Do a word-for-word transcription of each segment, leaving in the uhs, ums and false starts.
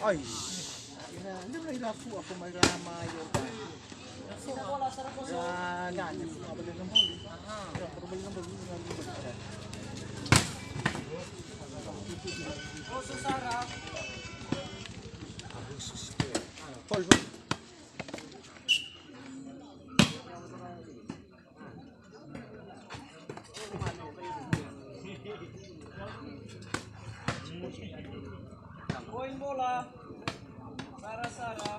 Aish. Ira, ira, ira fu aku mai rama yo. Dan, ira, ira beli nombor. Ira, ira beli nombor. Pol, pol. Poin bola. Sara-sara.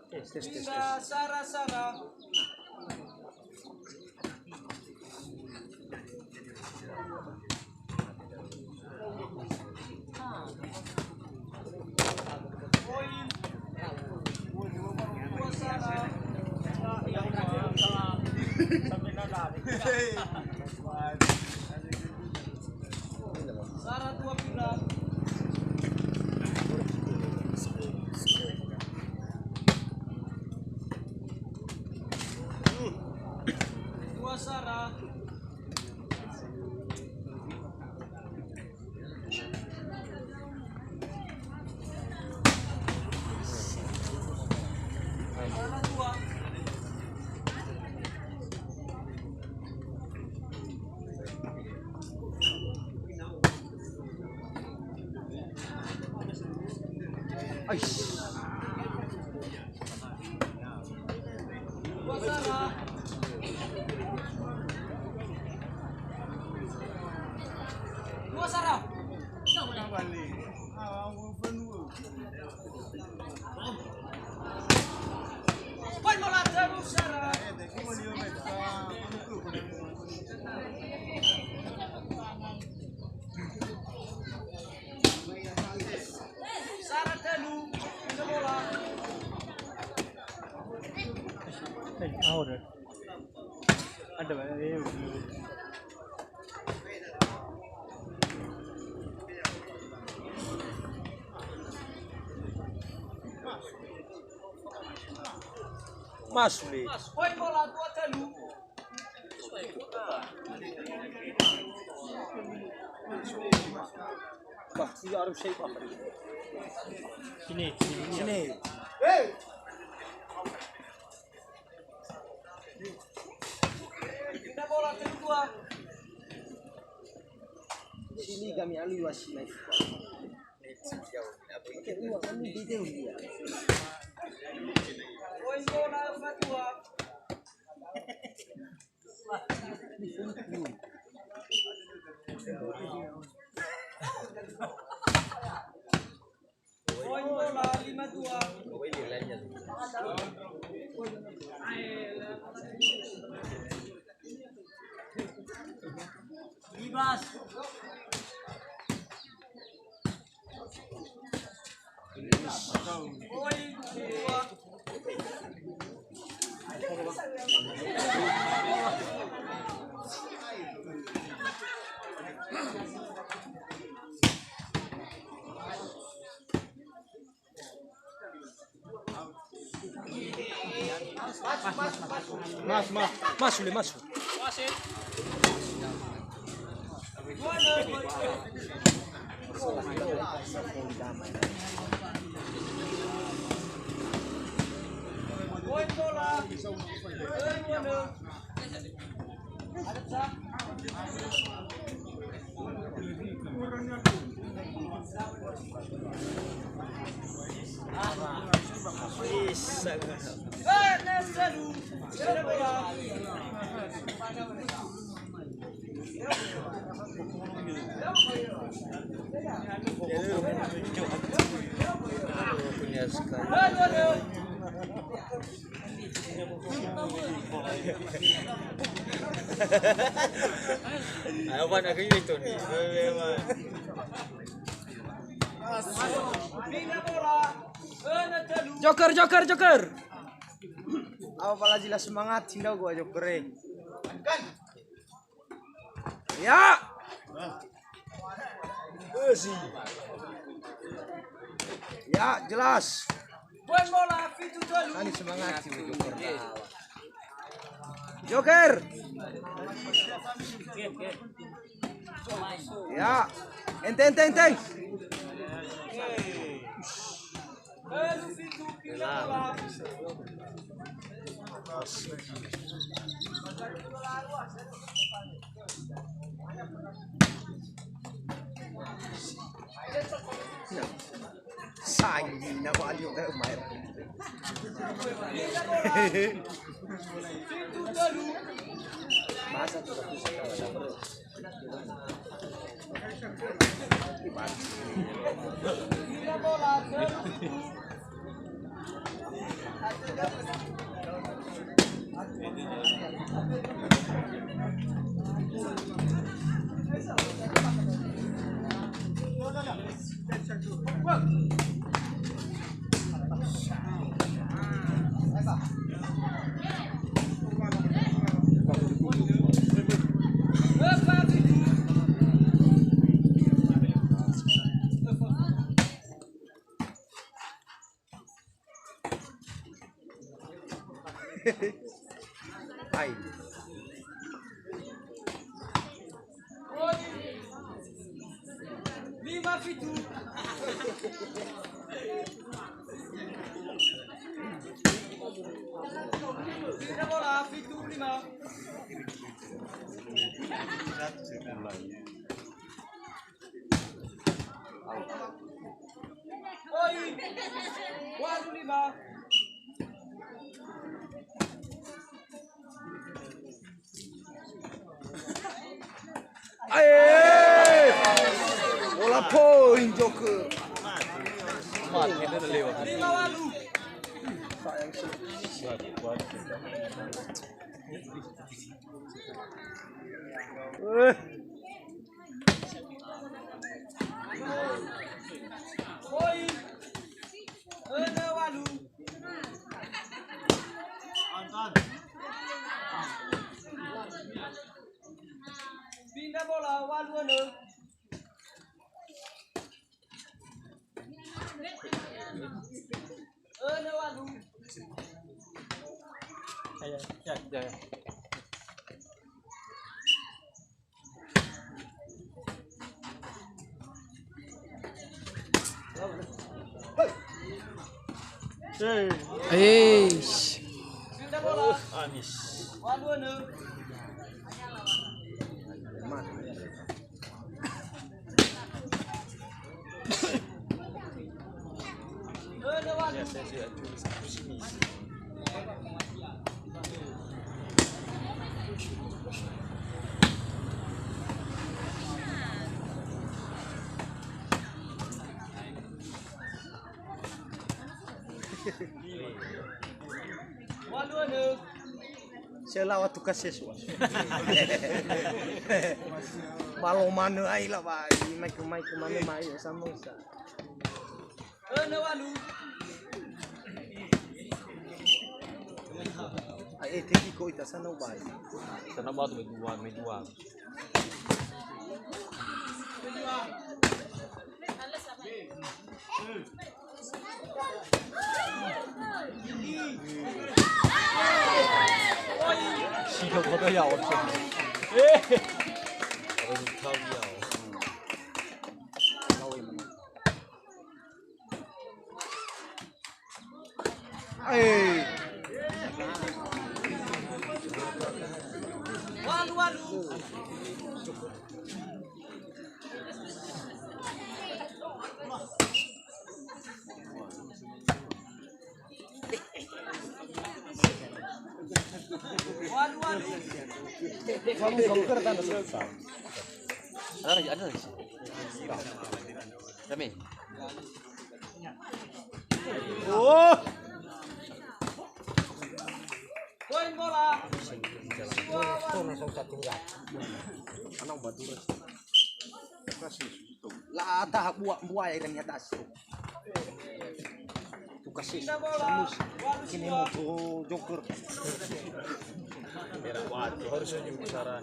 Tes, tes, tes, tes. Sara-sara. Sara dua pira. Dua sara. Sara dua. Aish. Dua sara. Dua sara. Poin bola, terus sara. Sara telu, pindah bola. Hey, out. Ada, eh. Masuk, Le. Poin bola, dua telu. Bah, iya harus saya, Pak. Sini, sini. Sini. Pindah bola kedua. Sini kami alui wasit. Oke, dua, kami di dia. Poin bola empat dua. Poin bola lima dua. Ibas. Mas, mas, mas, mas, Le, mas. Joker, joker, joker. Apa lagi lah semangat, cinta gua, Jokre. Ya. Ya, jelas. Poin bola, fitu tolu. Ani semangat, Joker. Joker. Ya. Enteng, enteng, enteng. Sangi na wa alio ka mai. Masa tu satu sekali. Hai. Lima fitu. Kita bola fitu lima. Oi. Walu lima. Ae! Bola poin, Joker. Lima walu. Eh. Poin. Enam walu. Pindah bola, walu enam. Enam walu. Ya, ya, ya. Eish. Selawa tuka seswa. Balo manö ai la, ba, mai ke, mai ke manö, mai, sama usa. Ai, eh, teki ko ita sana ubai. Sana batu mai dua, mai dua. Eh. Walu, walu. Walu, walu. Ada lagi, ada lagi. Rame. Oh. Poin bola. La taha bua, bua ya, ini atas. Ini mau joker. Harus jujur saran.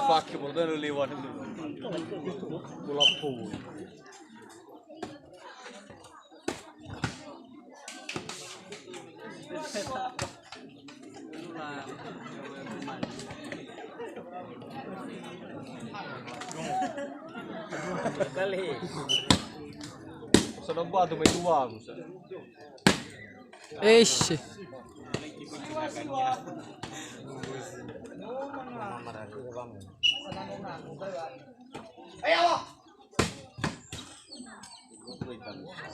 Fuck, bola lewat. Bola pun. Sada batu mai dua, Gus. Eish.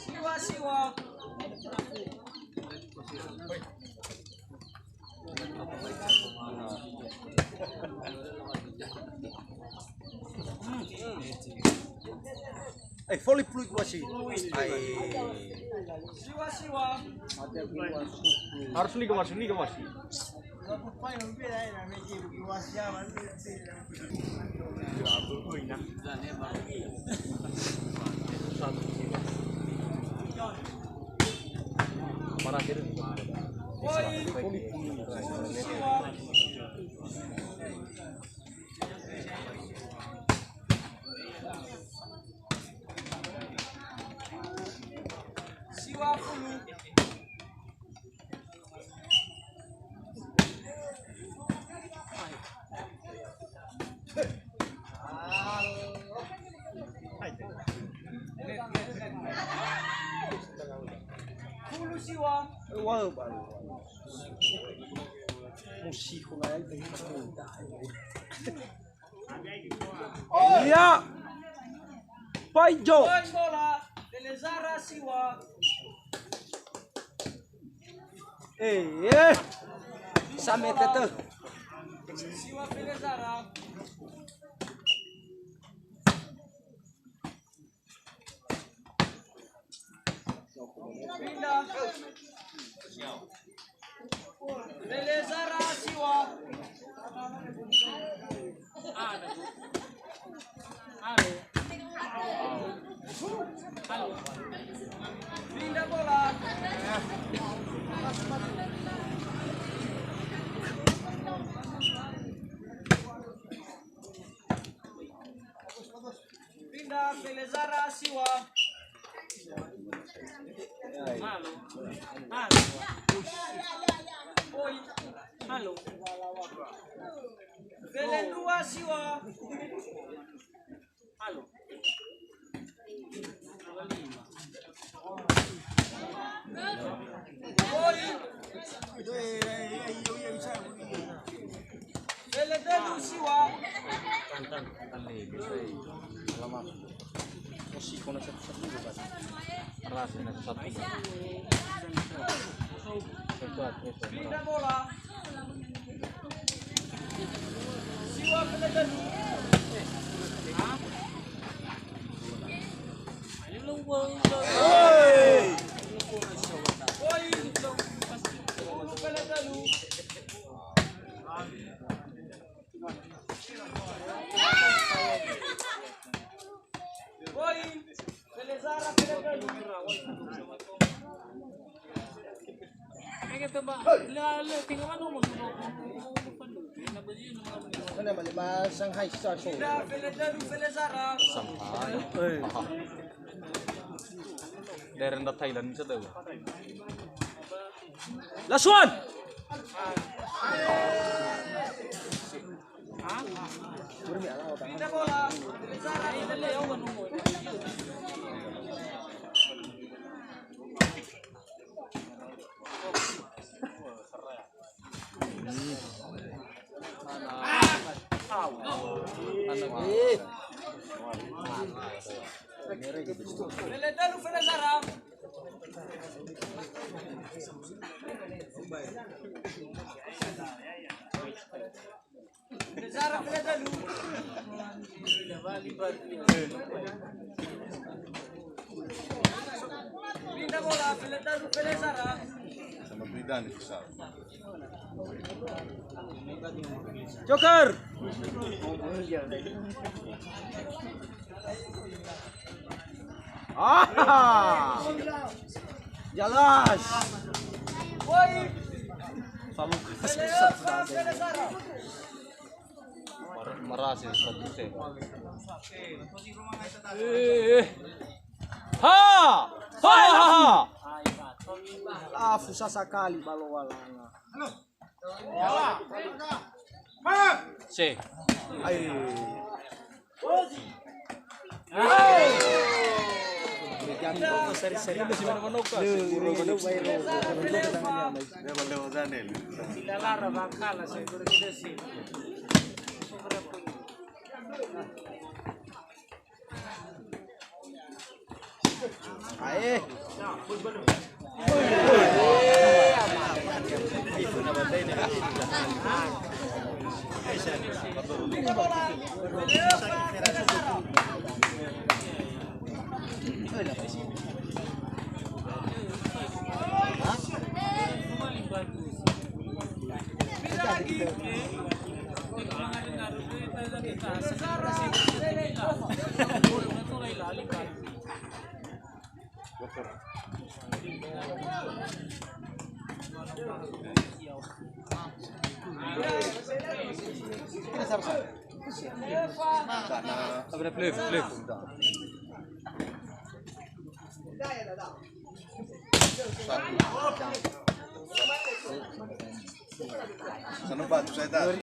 Siwa, siwa. Eh, foli pulu iku wasi. Ai. Siwa, siwa. Harus liga masuk, liga masuk. Siwa pulu. Pulu siwa. Wah, baru. Musik mulai dari. Iya. Paijo. Poin bola, Belezara siwa. Eh, eh. Samete tö. Siwa Belezara. Pindah. Belezara siwa. Pindah bola. Pindah, Belezara siwa. Halo. Halo. Oi. Halo. Belendua siwa. Halo. Oi. Belendua siwa. Alamat. Posisi kona satu-satu juga, Pak. Keras, ini satu-satu. Satu, satu. Pindah bola. Siwa Belendua. Oi. Oi. Belendua. Mana beli ma Shanghai Star Show. Shanghai. Daerah Thailand bisa tahu. Last one. Zara pele dalu. Pindah bola, pele dalu, pele Zara. Sama Bridan itu, Sal. Joker. Ah. Jelas. Woi. Pamungkas. Pele Zara, pele Zara. Mar-, marasi satu se. Eh. Ha! Ha, ha, ha! Ah, fusa sakali balo walanga. Se. Ai. Ae. Sana batu saya tahu.